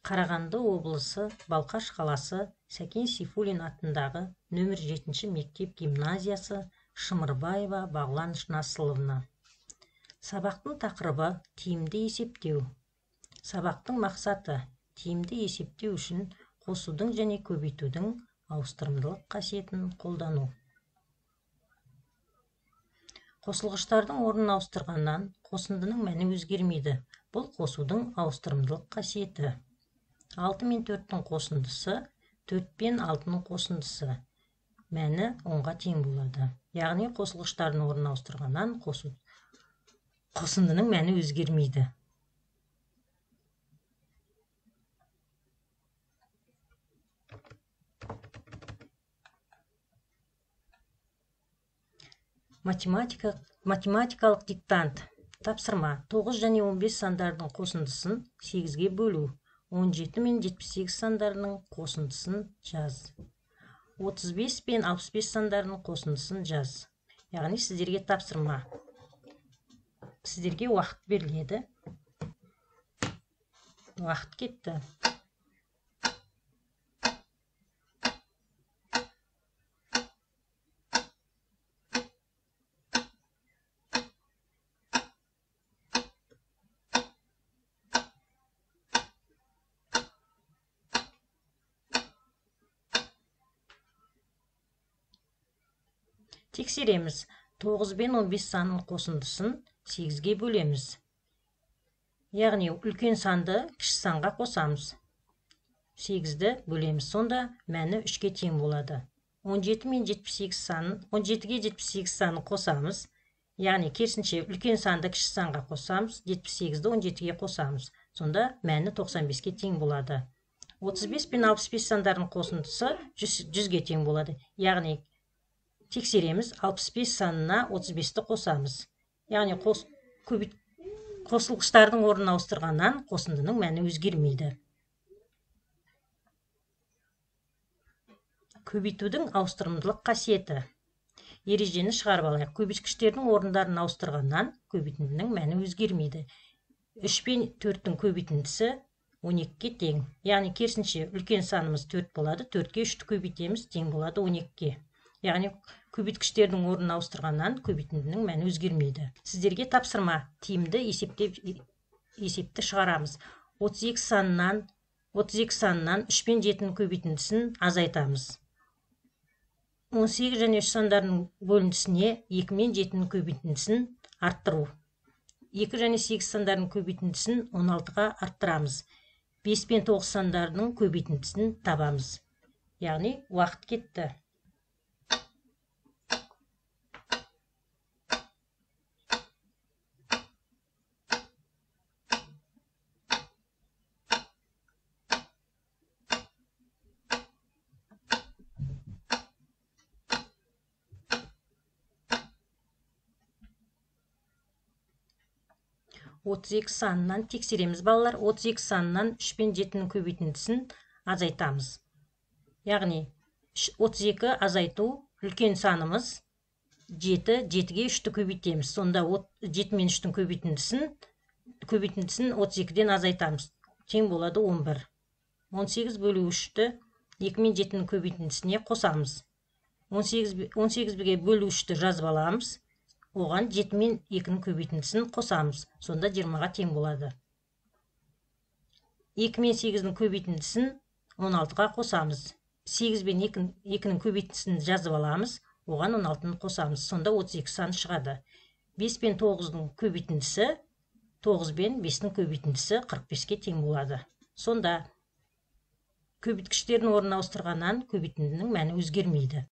Қарағанды облысы, Балқаш қаласы, Сәкен Сейфуллин атындағы нөмір 7 мектеп гимназиясы, Шымырбаева Бағлан Насыловна. Сабақтың тақырыбы тиімді есептеу. Сабақтың мақсаты тиімді есептеу үшін қосудың және көбейтудің ауыстырымдылық қасиетін қолдану. Қосылғыштардың орнын ауыстырғаннан қосындының мәні өзгермейді. Бұл қосудың ауыстырымдылық қасиеті. 6 мен 4-тің қосындысы 4 пен 6-ның қосындысы мәні 10-ға тең болады. Яғни қосылғыштардың орнын ауыстырғаннан қосындының мәні өзгермейді. Математикалық диктант. Тапсырма. 9 және 15 сандарының қосындысын 8-ге бөлу. 17 мен 78 сандарының қосындысын жаз. 35 пен 65 сандарының қосындысын жаз. Яғни сіздерге тапсырма. Сіздерге уақыт беріледі. Уақыт кетті. Тексереміз. 9 пен 15 санының қосындысын 8-ге бөлеміз. Яғни үлкен санды кіші санға қосамыз. 8-ді бөлеміз. Сонда мәні 3-ке тең болады. 17 мен 78 санын, 17-ге 78 санын қосамыз. Яғни керісінше үлкен санды кіші санға қосамыз, 78-ді 17-ге қосамыз. Сонда мәні 95-ке тең болады. 35 пен 65 сандарының қосындысы 100-ге тең болады. Яғни тексереміз, 65 санына 35-ті қосамыз. Яғни қосылғыштардың орнын ауыстырғаннан қосындының мәні өзгермейді. Көбейтудің ауыстырымдылық қасиеті. Ережені шығарып алайық. Көбейткіштердің орындарын ауыстырғаннан көбейтіндінің мәні өзгермейді. 3 пен 4-тің көбейтіндісі 12-ге тең. Яғни керісінше үлкен санымыз 4 болады, 4-ге 3-ті көбейтеміз, тең болады 12-ге. Яғни көбейткіштердің орнын ауыстырғаннан көбейтіндінің мәні өзгермейді. Сіздерге тапсырма, тиімді есепті шығарамыз. 32 санынан 3 пен 7-нің көбейтіндісін азайтамыз. 18 және 3 сандарының бөліндісіне 2 мен 7-нің көбейтіндісін арттыру. 2 және 8 сандарының көбейтіндісін 16-ға арттырамыз. 5 пен 9 сандарының көбейтіндісін табамыз. Яғни уақыт кетті. 32 санынан тексереміз балалар. 32 санынан 3 пен 7-нің көбейтіндісін азайтамыз. Яғни 32 азайту үлкен санымыз 7, 7-ге 3-ті көбейтеміз. Сонда 7 мен 3-тің көбейтіндісін 32-ден азайтамыз. Тең болады 11. 18 бөлу 3-ті 2 мен 7-нің көбейтіндісіне қосамыз. 18-ге бөлу 3-ті жазып аламыз. Оған 7 мен 2-нің көбейтіндісін қосамыз. Сонда 20-ға тең болады. 2 мен 8-нің көбейтіндісін 16-ға қосамыз. 8 пен 2-нің көбейтіндісін жазып аламыз. Оған 16-ны қосамыз. Сонда 32 саны шығады. 5 пен 9-ның көбейтіндісі 9 пен 5-нің көбейтіндісі 45-ке тең болады. Сонда көбейткіштердің орнын ауыстырғаннан көбейтіндінің мәні өзгермейді.